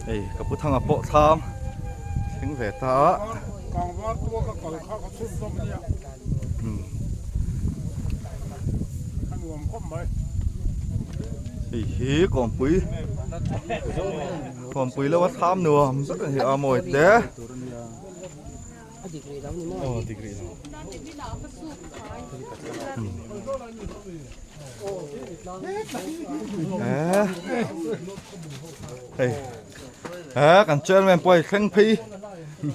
Hei ka pu thanga pawh thlam thleng ve ta a. Hei hi kawngpui kawngpui lo a thlam nuam zet a ni a mawi te. Aw dik rih lo. Hei he kan chairman pawh hei thleng phei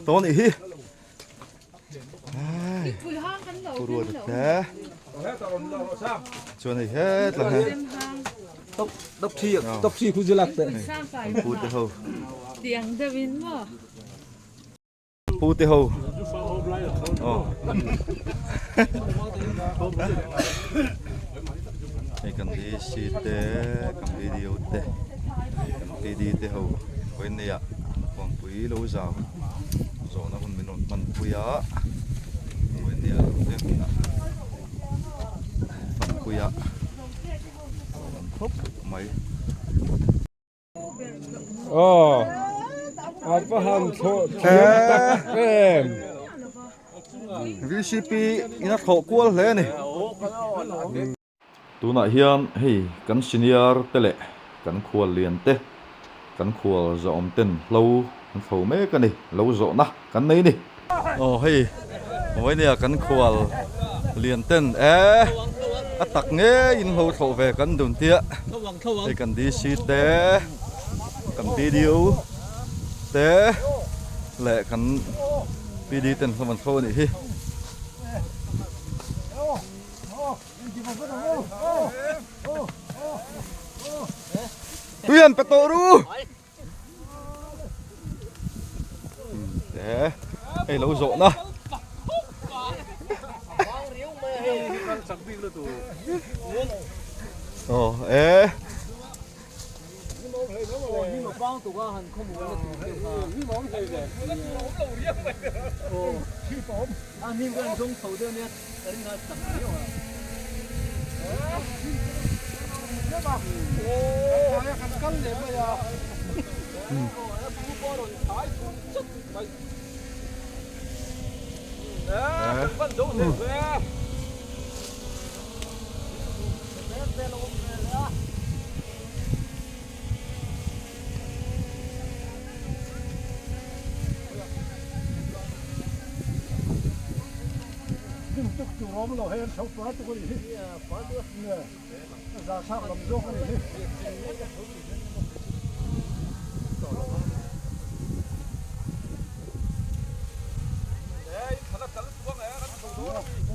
tawh anih hi. Ruat te chuan hei hetah hian pu te ho pu te ho aw hei kan DC te kan BDO te kan PD te ho vawinia kawngpui lo zau zawhna hun min rawn hmanpui a vawinia lo te hmunah hmanpui a awm khawp mai. Aw a va han thlawh thiam tak em. VCP in a thlawh kual hle a ni. Tunah hian hei kan senior te leh kan khual lian te kan khual zahawm ten hlo An tho mek a ni, lo zawhna kan nei ni. Aw hei vawinia kan khual lian ten e a tak ngei in hlo thlawh ve kan dun tia hei kan DC te kan BDO te leh kan PD ten hlawm an thlo a nih hi. Tui han pe tawh ru. Te hei lo zawh na. Aw e.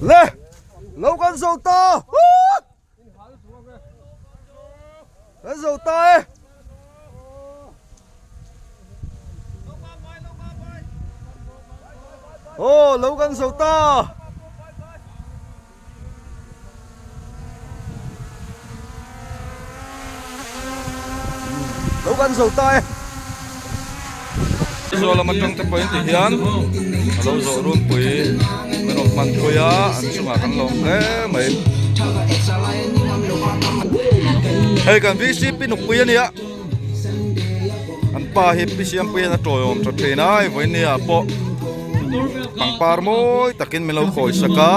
Le lo kan zo ta kan zo ta e. Aw lo kan zo ta. Lo kan zo ta e. Aizawl lam atang te pawhin ti hian a lo zawh runpui min rawn hman pui a an chungah kan lawm hle mai. Hei kan VCP nupui a nia an pa hi Pi Siampuiin a tawiawm tha thin a hei vawinia pawh pangpar mawi takin min lo khawi sak a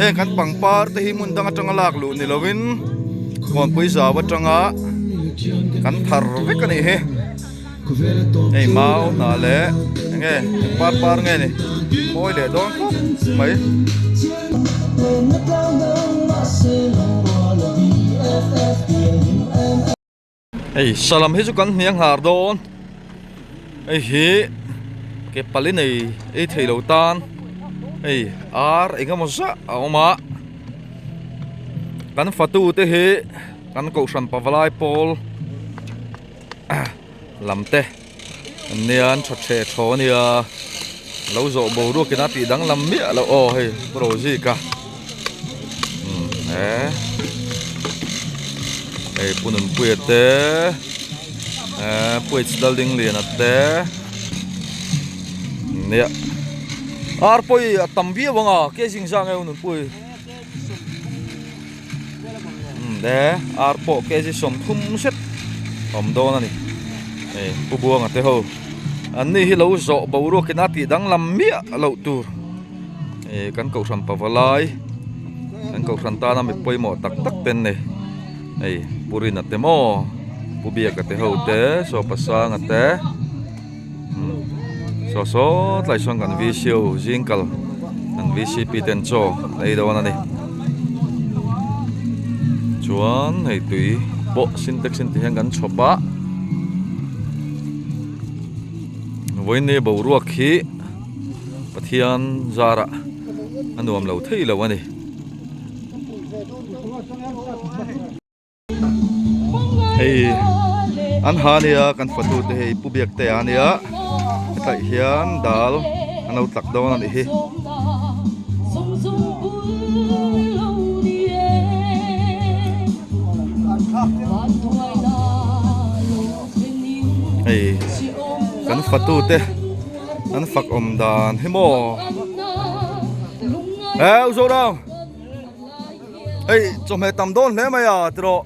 heng kan pangpar te hi hmun dang atanga lak luh ni lovin khawnpui zau atanga kan thar vek a nih hi. Hei mau hnah leh enge eng par par nge ni mawi leh dawn khawp mai. Hei salam hi chu kan hniang har dawn hei hi ke pali nei ei thei lo tan hei ar eng emaw zah a awm a kan fatu te hi kan kohhran pavalai pawl. Lam te an nia an tha the thaw a nia lo zawh boruak in a tih danglam miah loh aw hei Rozik a umm he hei Pu Nunpuia te eh Pu H Laldingliana te nia ar pawh hi a tam viau ang a ke zing zang e U Nunpui. Umm e ar pawh kg 30 zet awm dawn a ni hei pu buanga te ho an ni hi lo zawh boruak in a tih danglam miah loh tur eh kan kohhran pavalai kan kohhran tana mi pawimawh tak tak te an nei hei pu rina te maw pu biaka te ho te saw pasanga te umm saw saw tlai sawn kan vco zing kal kan vcp ten chaw an ei dawn a ni chuan hei tui pawh sintex in ti hian kan chhawp a vawiin boruak hi Pathian zarah a nuam lo thei lo a ni. Hei an ha ania kan fatu te hei pu biak te ania hetlai hian dal an lo tlak dawn a nih hi. Hei kan fatu te an fak awm dan hi maw e u Zoram. Hei chawhmeh tam dawn hle mai a tiraw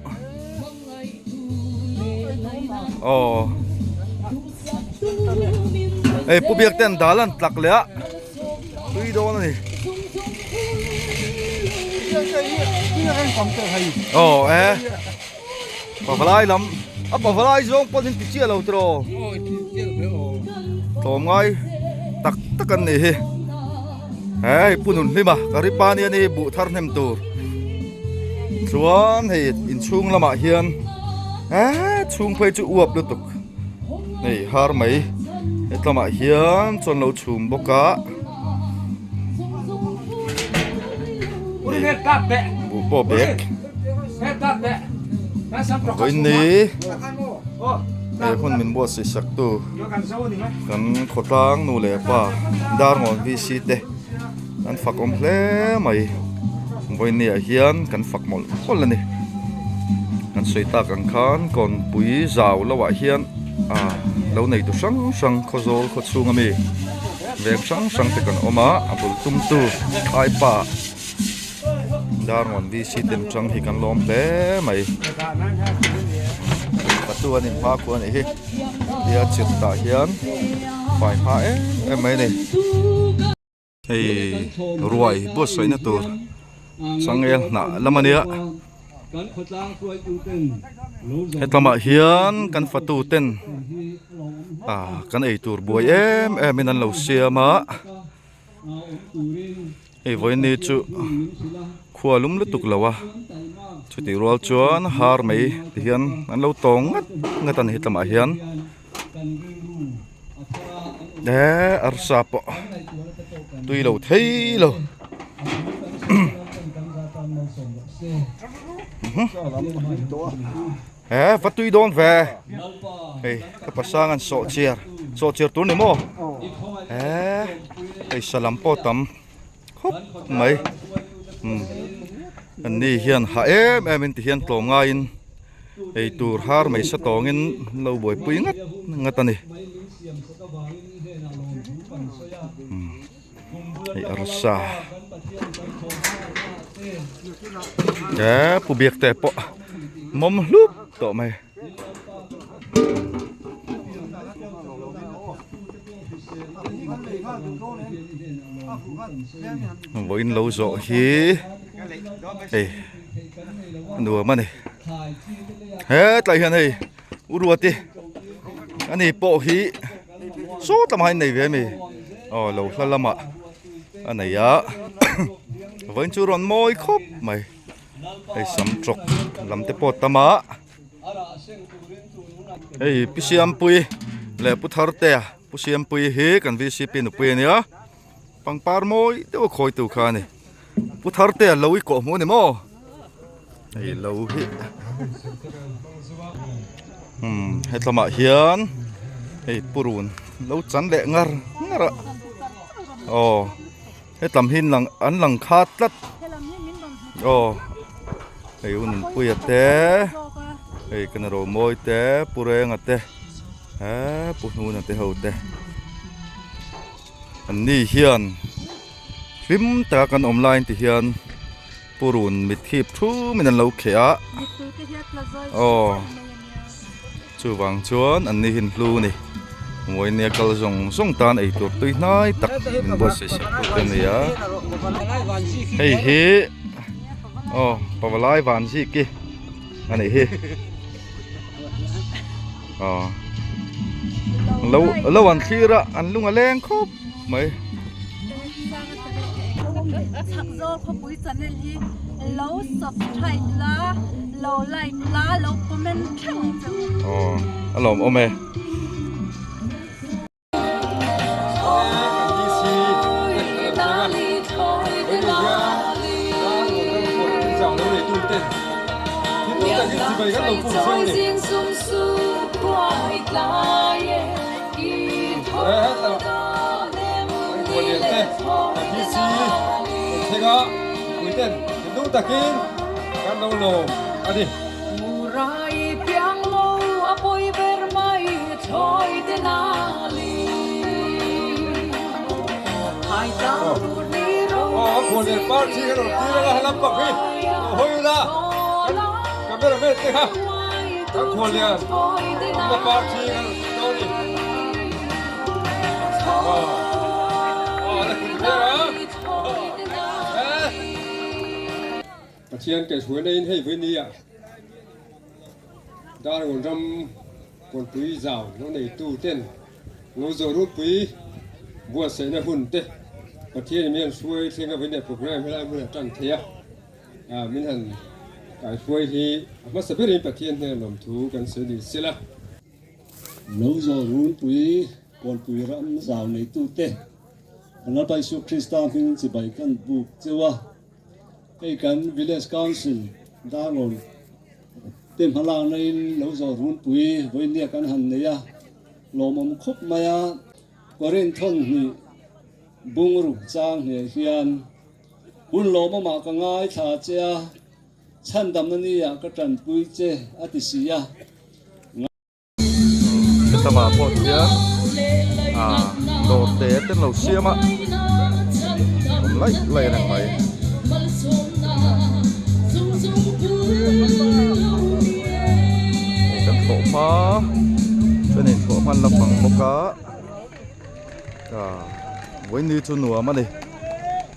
aw hei pu biak ten dal an tlak leh a tui dawn a ni aw e pavalai lam a pavalai zawng pawh in ti chiah lo tiraw. Tlawmngai tak tak an nih hi. Hei pu nun hlim a ka ri pa nia ni buh thar hnem tur chuan hei inchhung lamah hian eee chhung phei chu uap lutuk hei har mai hetlamah hian chuan lo chhum bawk a buh pawh bag vawiin ni he hun min buatsaih sak tu kan khawtlang nu leh pa Darngawn VC te an fak awm hle mai vawiin ni ah hian kan fak mawlh mawlh a ni kan sawi tak ang khan kawnpui zau lo ah hian ah lo nei tu hrang hrang khawzawl khaw chhung ami veng hrang hrang te kan awm a a bul tum tu phaipa Darngawn VC ten tang hi kan lawm hle mai patu an inhma khu a nih hi tia chirh tah hian fai hma em em mai a ni hei ruai buatsaihna tur changel hnah lam a nia hetlamah hian kan fatu ten ah kan eitur buai em em in an lo siam a. Hei vawiin chu khua lum lutuk lo a chutih rual chuan har mai ti hian an lo tawng ngat ngat a ni hetlamah hian eee arsa pawh tui lo thei lo he va tui dawn ve hei ka pasang an sawh chiar sawh chiar tur ni maw he hei salam pawh tam khawp mai umm an ni hian hah em em in ti hian tlawm ngaiin ei tur har mai sa tawngin lo buaipui ngat ngat a ni umm. Hei arsa he pu biak te pawh mawm hlup tawh mai. Vawiin lo zawh hi hei a nuam a ni hetlai hian hei u Ruati ani pawh hi. Saw tlama in nei ve ami aw lo hla lamah a nei a vawiin chu rawn mawi khawp mai hei sam tawk lam te pawh tam a hei pi siampui leh pu thartea pu siampui hi kan vcp nupui a nia pangpar mawi deuh a khawi tu kha a ni pu thartea lo i kawh hmuh a ni maw hei lo hi umm hetlamah hian hei purun lo chan leh ngar ngar a aw hetlam hi lang an lang khat tlat aw hei u nunpuia te hei ka na romawi te pu renga te eee pu hnuna te ho te an ni hian hlim taka kan awm laiin ti hian purun mit hip thum in an lo kheh a aw chuvang chuan an ni hin hlu ni Vawinia kal zawng zawng tan ei tur tui hnai tak min buatsaih sak tu te a ni a hei hi aw pavalai vanziki a nih hi aw lo lo an thlir a an lung a leng khawp mai. Chhak zawl khawpui channel hi lo subscribe la lo like la lo comment theuh ang che u. Aw a lawm awm e. Pathian kaihhruaina in hei vawi nia Darngawn ram Kawnpui zau lo neitu ten. Lo zawh rupui buatsaihna hun te Pathianin min han hruai thleng a vawiin program helai hmunah tan thei a, min han kaihruai hi a hmasa berin Pathian hnena lawmthu kan sawi ni sela. Lo zawh runpui Kawnpui ram zau neitute Lalpa Isu Krista hming chibai kan buk cheu a, hei kan Village Council Darlawn te hmalakna in lo zawh runpui vawinia kan han nei a, lawmawm khawp mai a. Korin thawnhnih bungruk chang hne hian hun lawmawmah ka ngaithla che a, chhandamna niah ka tanpui che a ti si a. Hetamah pawh hian ah dawr te te an lo siam a awm laih laih reng mai. Hei kan thlawh hma chuanin thlawh hman la fang bawk a ah vawiin chu nuam a ni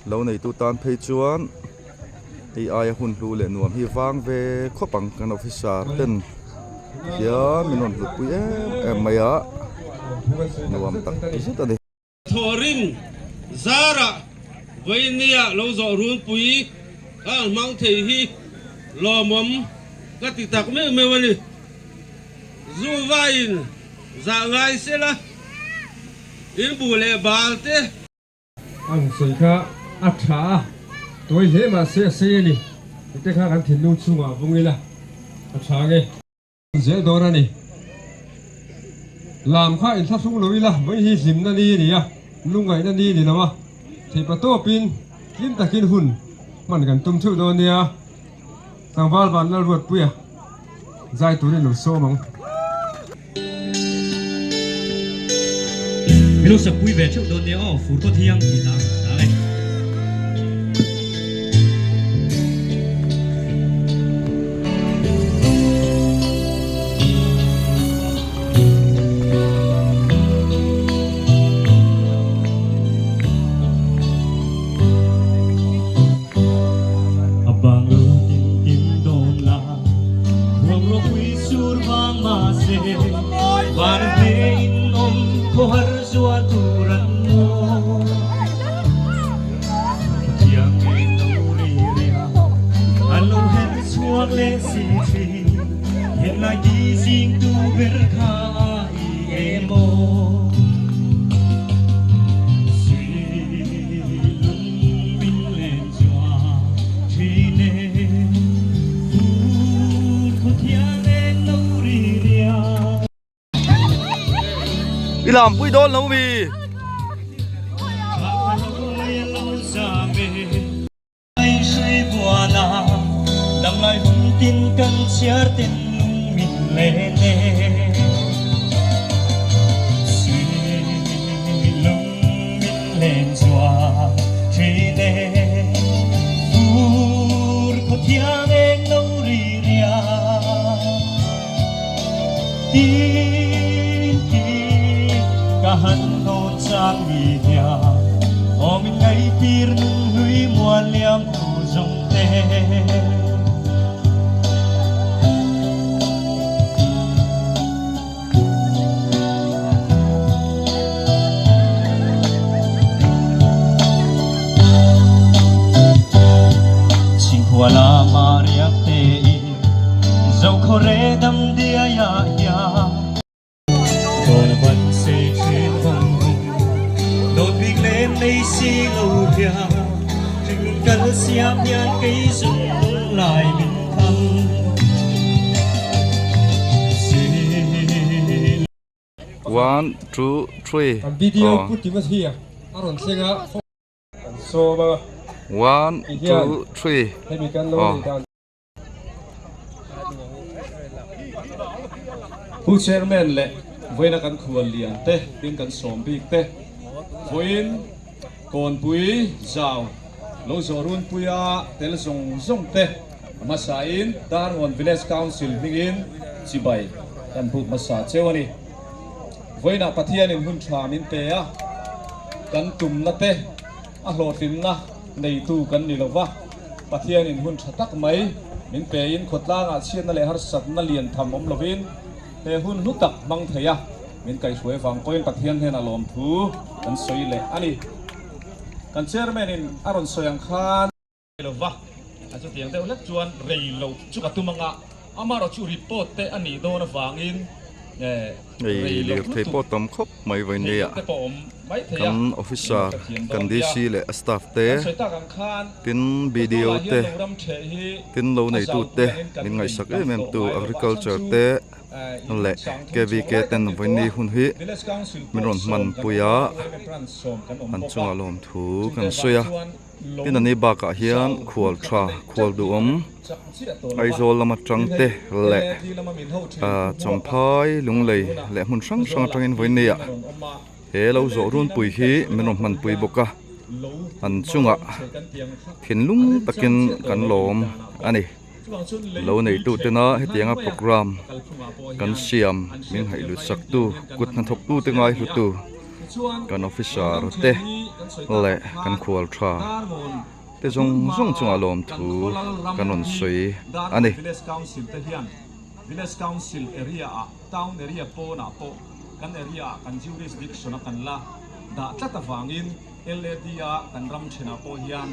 lo neitu tan phei chuan hei aia hun hlu leh nuam hi vang ve khawp ang kan officer ten hian min rawn hlutpui em em mai a nuam tak zet a ni. Thawhrim zarah vawinia lo zawh runpui ka ang hmang thei hi lawmawm ka ti tak meuh meuh a ni. Zu vaiin zah ngai sela in buh leh bal te. Ang sawi kha a tha a, tawi hle mah se a sei a ni. Tute kha kan thinlung chhungah vung ila a tha nge. Zel dawn a ni. Lam kha inthlahrung lo ila vawi hi hlimna ni a ni a, lungngaihna ni a ni lo a, theihpa tawpin hlim takin hun hman kan tum theuh dawn nia. Tlangval Vanlalruatpuia zai turin lo sawm ang. Min lo sakpui ve theuh dawn nia aw, fur kawt hiang tih hla ang e. A bang lo tin tin dawn la, huang ropui sur vang mahse, van hle in awm khawhar zual tur an maw. Thiang ngei lo ri ria, an lo her chhuak leh si thin, henlai ti zing tu ber kha i emaw. I lam pui dawn lo mi. One, two, three. Kan video Pu Timothy a rawn thleng a, kan sawm a. One, two, three. Hemi kan lo neih dan. Pu Chairman leh vawiina kan khual lian te tin kan sawm bik te vawiin Kawnpui zau lo zawh runpuia tel zawng zawng te a hmasain Darngawn Village Council hmingin chibai kan buk hmasa cheu a ni. Vawiinah Pathianin hun tha min pe a, kan tumna te a hlawhtlinna neitu kan ni lova, Pathianin hun tha tak mai min pein khawtlangah chhiatna leh harsatna lian tham awm lovin he hun hlu tak hmang thei a. Min kaihhruai vang pawhin Pathian hnenah lawmthu kan sawi leh a ni. Kan Chairman in a rawn sawi ang khan. Lova, a chutiang deuh hlek chuan rei loh chu ka tum anga, amaherawh chu report te a nih dawn avangin Hei lirthei pawh tam khawp mai vawinia kan officer kan DC leh a staff te tin BDO te tin lo neitu te min ngaihsak em em tu agriculture te leh KVK ten vawiini hun hi min rawn hmanpui a an chungah lawmthu kan sawi a. Tin a ni bakah hian khual tha khual duhawm Aizawl lama tang te leh ah Champhai Lunglei leh hmun hrang hrang atangin vawinia he lo zawh runpui hi min rawn hmanpui bawk a an chungah thinlung takin kan lawm a ni lo neitu tena hetianga program kan siam min ngaihhlut sak tu kut hnathawk tu te ngaihhlut tu. Kan officer te leh kan khual tha te zawng zawng chungah lawmthu kan rawn sawi a ni. Village Council te hian Village Council area ah Town area pawnah pawh kan area ah kan jurisdiction a kan la dah tlat avangin LAD a kan ram thenah pawh hian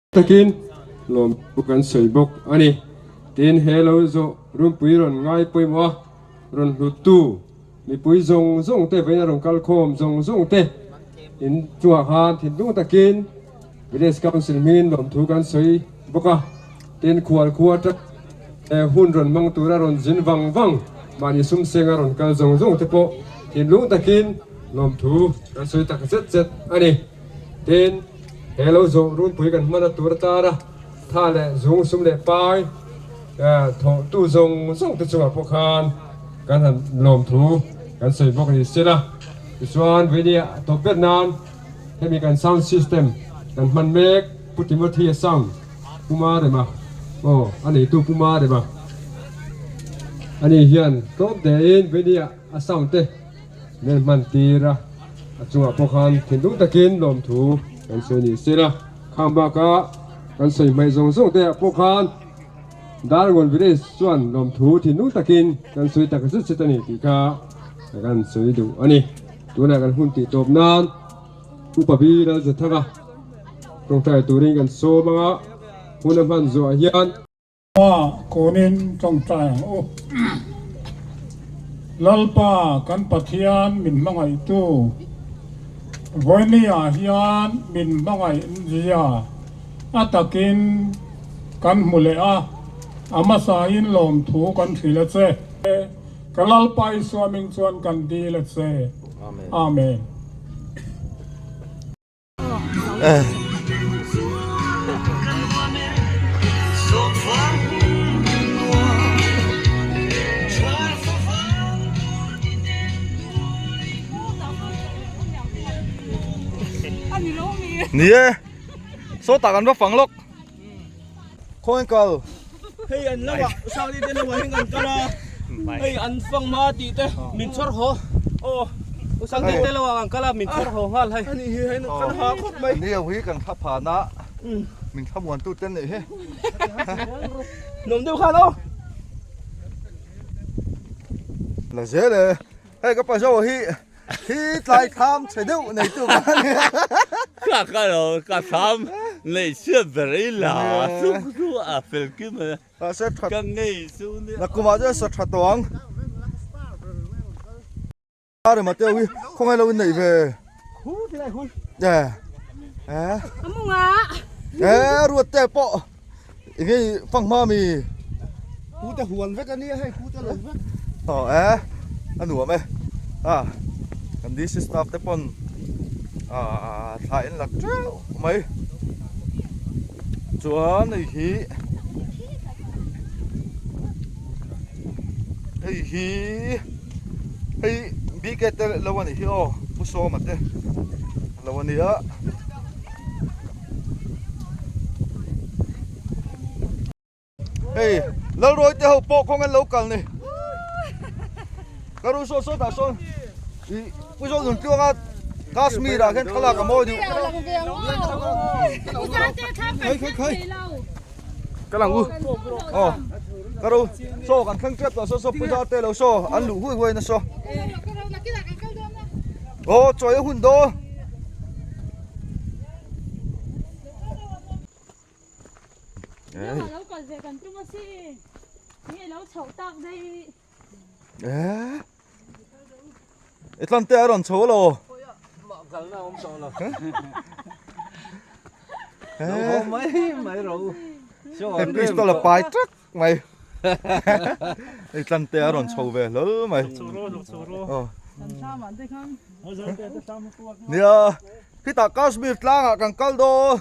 Takin lawm thu kan sawi bawk a ni. Tin, he lo zawh runpui rawn ngai pawimawh a, rawn hluttu mipui zawng zawng te vawiin a rawn kal khawm zawng zawng te in chungah khan thinlung takin Village Council hmingin lawmthu kan sawi bawk a. Tin, khual khua ṭat he hun rawn hmang tura rawn zin vang vang mahni sum senga rawn kal zawng zawng te pawh thinlung takin lawmthu kan sawi tak zet zet a ni. Tin, he lo zawh runpui kan hman a tur atana tha leh zung sum leh pai thawhtu zawng zawng te chungah pawh khan kan han lawmthu kan sawi bawk a ni sela. Tichuan, Vainia tawp ber nan hemi kan sound system kan hman mek Pu Timothy-a sound Puma Rema aw a neitu Puma Rema ani hian tlawm tein Vainia a sound te Min hman tir a, a chungah pawh khan thinlung takin lawmthu kan sawi ni sela, khang bakah kan sawi hmaih zawng zawng te ah pawh khan Darngawn Village chuan lawmthu thinlung takin kan sawi tak zet zet a ni tih kha kan sawi duh a ni. Tunah kan hun tih tawp nan Upa Bi Lalzathanga tawngtai turin kan sawm anga hun a hman zuah hian. Pa kunin tawngtai ang u. Lalpa kan Pathian min hmangaihtu, vawinia hian min hmangaih zia a takin kan hmu leh a, a hmasain lawmthu kan hrilh a che. Ka Lalpa Isua ming chuan kan dil a che. Amen. Ni e sawtah kan va fang lawk khawnge kal hei an lo ah sang te lo ah hian kan kal a hei an fang hma tih te min chhawr haw aw sang te lo ah kan kal a min chhawr haw nghal hei ani hi hei kan ha khawp mai ni ho hi kan thla phan a min thla muan tu te an nih hi nuam deuh khan aw la zel e hei ka pa zo hi Hi tlai thlam chhe deuh nei tu ka ni. Ka ka lo ka thlam nei chhiat ber i la chu chu a fel kim a. Ka se tha. Ka ngei chu nia. Nakum ah chuan sa tha tawh ang. Are Mateo hi khawngaih lo in neih ve. Hu tilai hu. Eh. Eh. Amunga. Eh ruat te pawh enge fang hma mi. Hu te huan vek ania hei hu te lo vek. Aw eh a nuam e. A kan DC staff te pawn ah thla in la teuh mai. Chuan hei hi hei hi hei BK te lo a nih hi aw Pu Sawma te lo a nia. Hei Lalrawi te ho pawh kawng an lo kal ni. Ka ru saw saw dah sawn i Pu Zawk Nun Tluanga Kashmir ah khian thlalak a mawi duh. Khai khai khai. Ka lang u. Aw. Ka ru saw kan thleng tep tawh saw saw Pu Za te lo saw an luh hui huai na saw. Aw chawi a hun dawn. Lo kal ve kan tum a si nge lo chhoh tak daih. Eh. I tlan te a rawn chho lo. Mah kalna awm tawh lo. Eh. Mai mai ro. He pistol a pai trak mai. I tlan te a rawn chho ve hlol mai. Oh. Nia, khitah Kashmir tlangah kan kal dawn.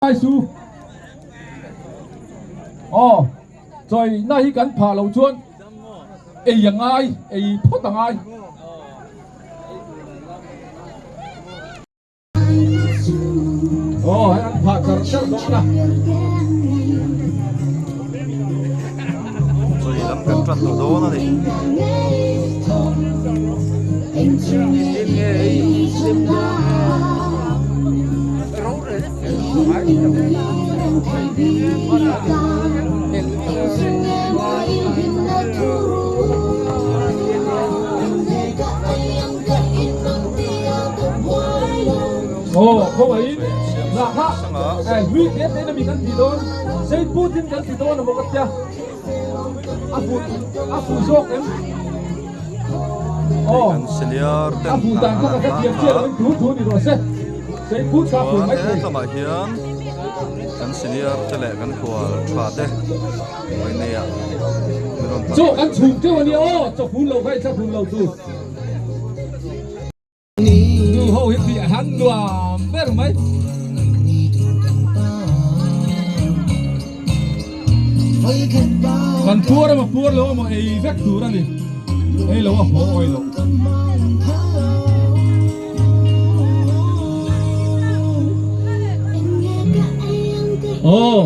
Ai su. Aw, chawina hi kan phah loh chuan ei a ngai, ei phawt a ngai. Aw, hei an phah char char dawn a. Chawi lam kan tan tawh dawn a ni. Aw khawngaih lah kha hlui te te in ami kan tih dawn Seiput in kan ti dawn amaw ka tia a fuh a fuh zawk em aw a fuh dan kha ka hrethiam chiah lo in thu thu ni rawh se Seiput kha a fuh mai thei. Lamah hian kan senior te leh kan khual tha te Vawineia min rawn Chaw kan chhum teuh a nia aw chaw fun lo kha i thla fun lo tur. Nu ho hi tih han nuam ber mai. Kan puar emaw puar lo emaw ei vek tur a ni. Ei lo a haw awi lo. Aw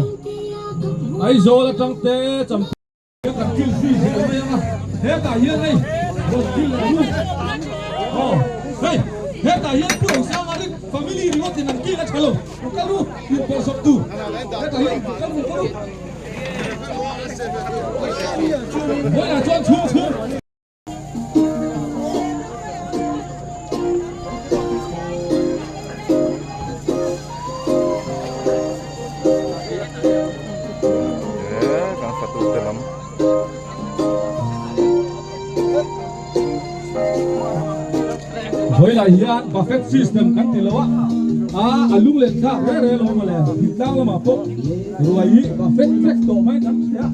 Aizawl atang te cham. Kan kil zui zel mai ang a, hetah hian hei rawn kil ang u. Aw, hei hetah hian Pu Rosanga rin family ringawt in an kil a tha lo, rawn kal u, in pawh sawp tu. Hetah hian rawn kal u, kal u. Vawiinah chuan chhung chhung. Vawilah hian buffet system kan ti lo a, a a lunglen thlak reng reng lo mawle, thingtlang lamah pawh ruai hi buffet vek tawh mai kan hria.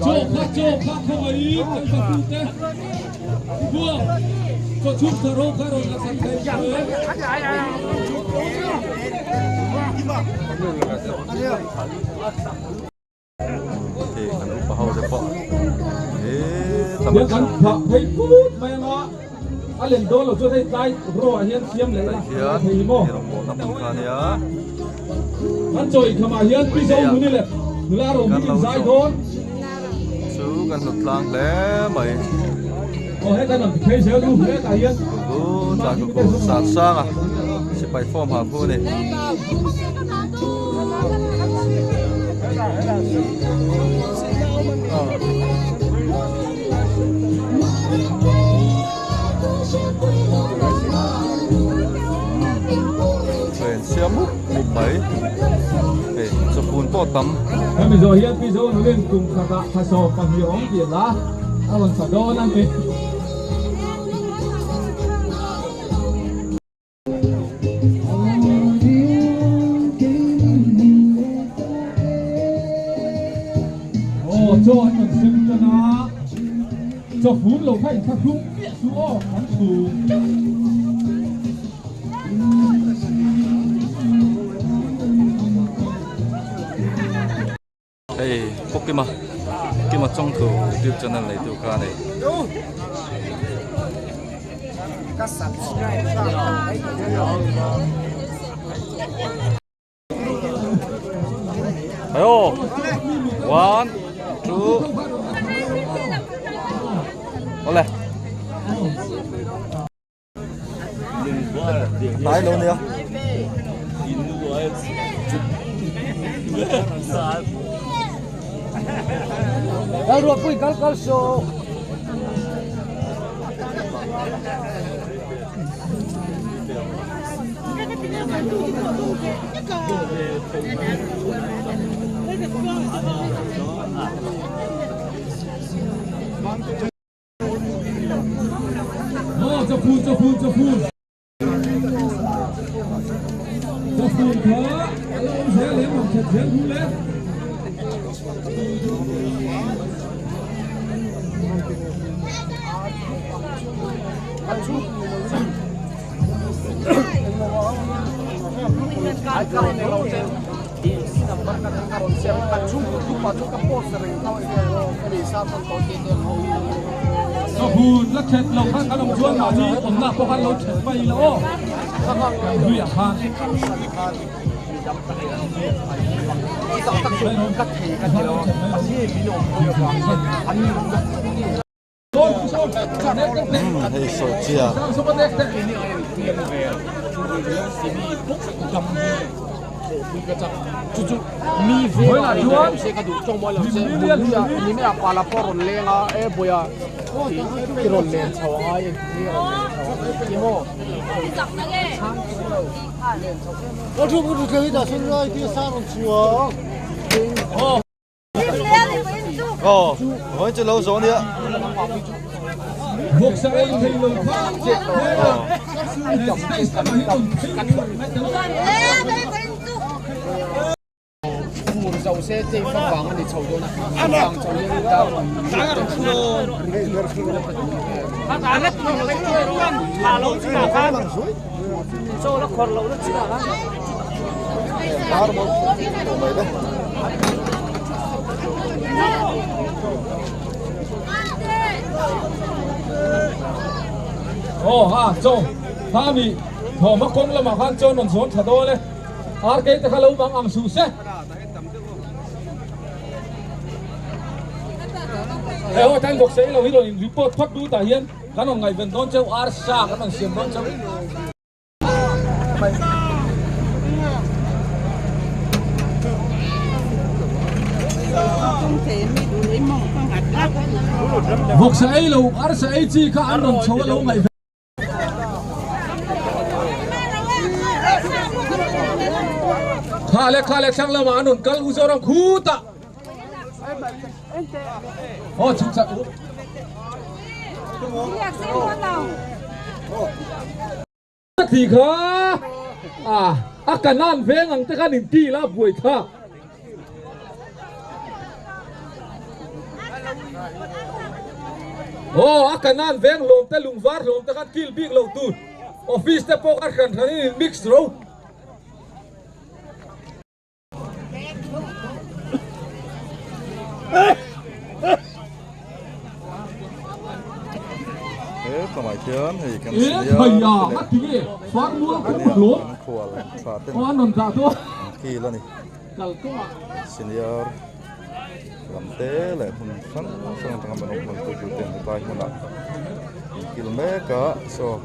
Chaw kha chaw kha khawngaih kan fatu te buang chaw chhum thar ho kha rawn la sak thei che. Hei kan upa ho te pawh Hian kan phah phei put mai anga a len dawn lo chuan hei tlai rawh ah hian siam leh ila thei maw kan chaw inkham ah hian pi zo hmuni leh nula ro hming in zai dawn chu kan hlut tlang hle mai aw heta lam ti phei zel nu hetah hian ku tla ku ku sat sanga sipai form ha khu ni. Train siam mup mup mai hei chawfun pawh tam. Hemi zawh hian Pi Zonulin kum khatah thla 12 awm tih la a rawn sa dawn a ni. Aw chaw an rawn sem tan a, chaw fun lo kha in thlahrung miah suh aw kan chhum teuh. Hei Pu Kima Kima Chawngthu YouTube channel neitu kha a nei. Ayo one two ole Hnai lo nia. Kal ruah pui kal kal so. Aw chawfun chawfun chawfun. Chawfun kha a la awm zel em rawn khet zel hu le. Chawhun la ṭhet lo khan kan awm chuan mahni awmna pawh khan lo ṭhet mai ila aw hluiah khan. Hei sawi chiah. Aw, vawiin chu lo zawh ania. Aw ha chaw kha mi thawhma kawng lamah khan chaw rawn zawn tha dawn e RK te kha lo bang ang suh se. He ho tan bawk se ilo hi rawn in report phawt duh tah hian kan rawn ngaihven dawn cheu arsa kan rawn siam dawn cheu. Vawksa ei lo arsa ei chi kha an rawn chho a lo ngaih ve. Kha le kha le thlang lamah an rawn kal u zawr ang khutah. Aw chhuk chak u. Ka ti kha a a kanan veng ang te khan in ti la buai thlak. Aw a kanan veng hlawm te lungvar hlawm te khan kil bik lo tur office te pawh khan hran hran in in mix ro. He tlamah khian hei kan senior kan khual tha ten an kil a ni senior lam te leh hmun hrang hrang atanga min rawn hmanpui tu ten hetlai hmunah an kil mek a saw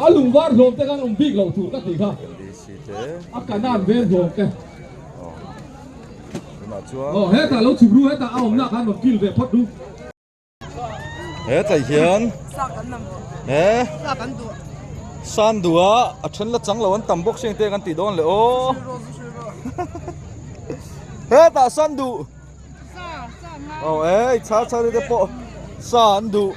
A lung var hlawm te khan awm bik loh tur ka tih kha. A kanan vel hlawm te. Aw hetah lo chhuk ru hetah a awmna khan rawn kil ve phawt ru. Hetlai hian he san duh a a then la chang lo an tam bawk si engte kan tih dawn le aw. Hetah san duh. Aw ei char char te pawh sa an duh.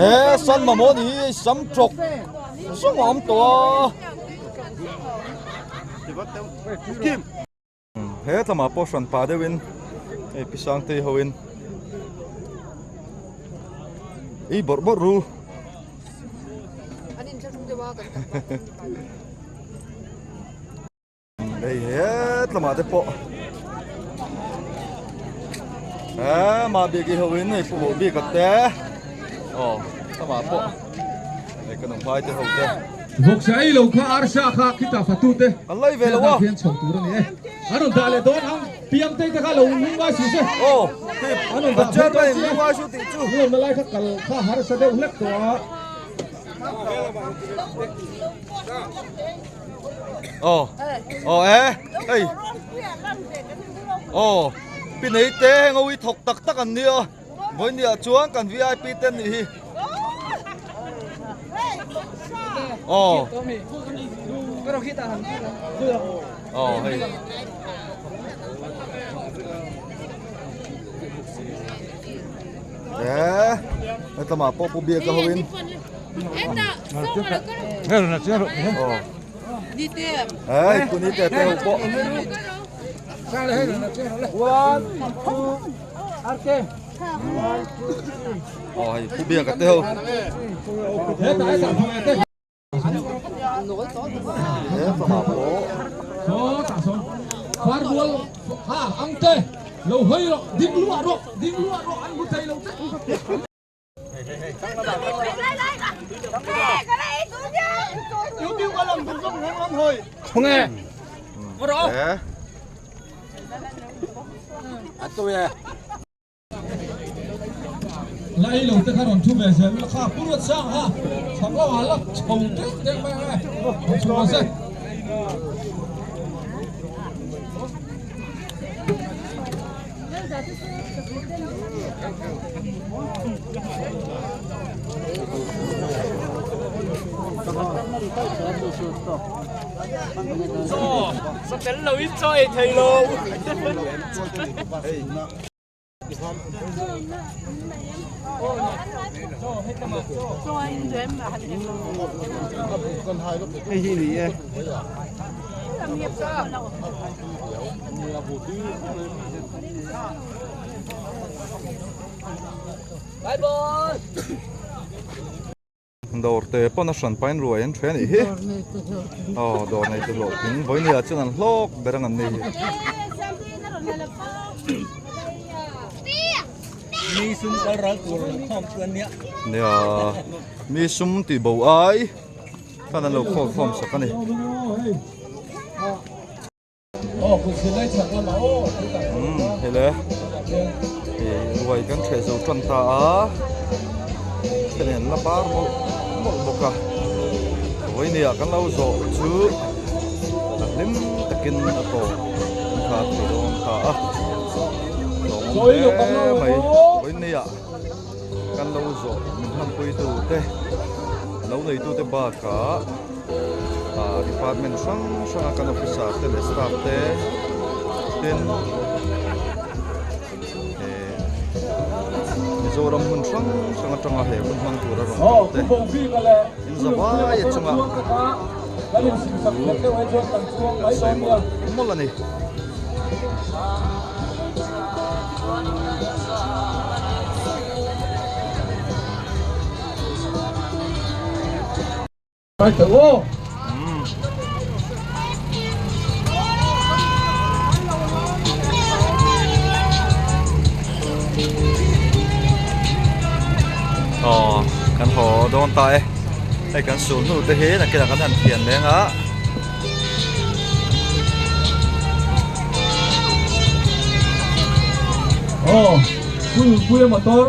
He san mamawh ni hi sam tawk zawng a awm tawh a. He tlamah pawh hran pah deuhin hei pi Sangtei hoin ei bawrh bawrh ru. Hei hetlamah te pawh he mahbiki hoin hei pu hawh bik a te aw tlamah pawh hei ka nunghmai te ho te. Vawksa ei lo kha arsa kha khitah fatu te An lei ve lo a. Hian chho tur a ni e. An rawn dah leh dawn ang piang te te kha lo lungngai suh se. Aw An rawn dah chairman phei dawn lungngai suh tih chu. Nuam na lai kha kal kha harsa deuh hlek tawh a. Aw aw e hei aw pi nei te heng ho hi thawk tak tak an nia vawinia chuan kan vip te an nih hi aw aw hei. Eee hetlama pawh pu biak a ho in Ei pu ni te te ho pawh Aw hei pu biak a te ho Hetlama pawh Lai lo te kha rawn thu ve zel la kha pu ruat sang ha chhak lo ah la chho deuh deuh mai ang e rawn chho se. Dawr te pawn a hran pain ruai an ṭhe a nih hi aw dawr nei te hlawh thing vawinia chuan an hlawk ber ang an ni hi. Nia mi sum tih bo ai khan an lo khawm khawm sak a ni. Hei le ruai kan ṭheh zo ṭan ta a thlen an la par mawlh mawlh bawk a vawinia kan lo zawh chu a hlim takin a tawp an kha thei dawn ta a lawmawm hle mai vawinia kan lo zawh min hmanpuitu te lo neitu te bakah ah department hrang hrang a kan officer te leh staff te tin eh Mizoram hmun hrang hrang atanga he hun hmang tur a rawn kal te in zavai a chunga kan sawi mawlh mawlh a ni. Aw kan haw dawn ta e hei kan sul hnu te hi nakinah kan han thian leng a. Aw, pui pui a motor.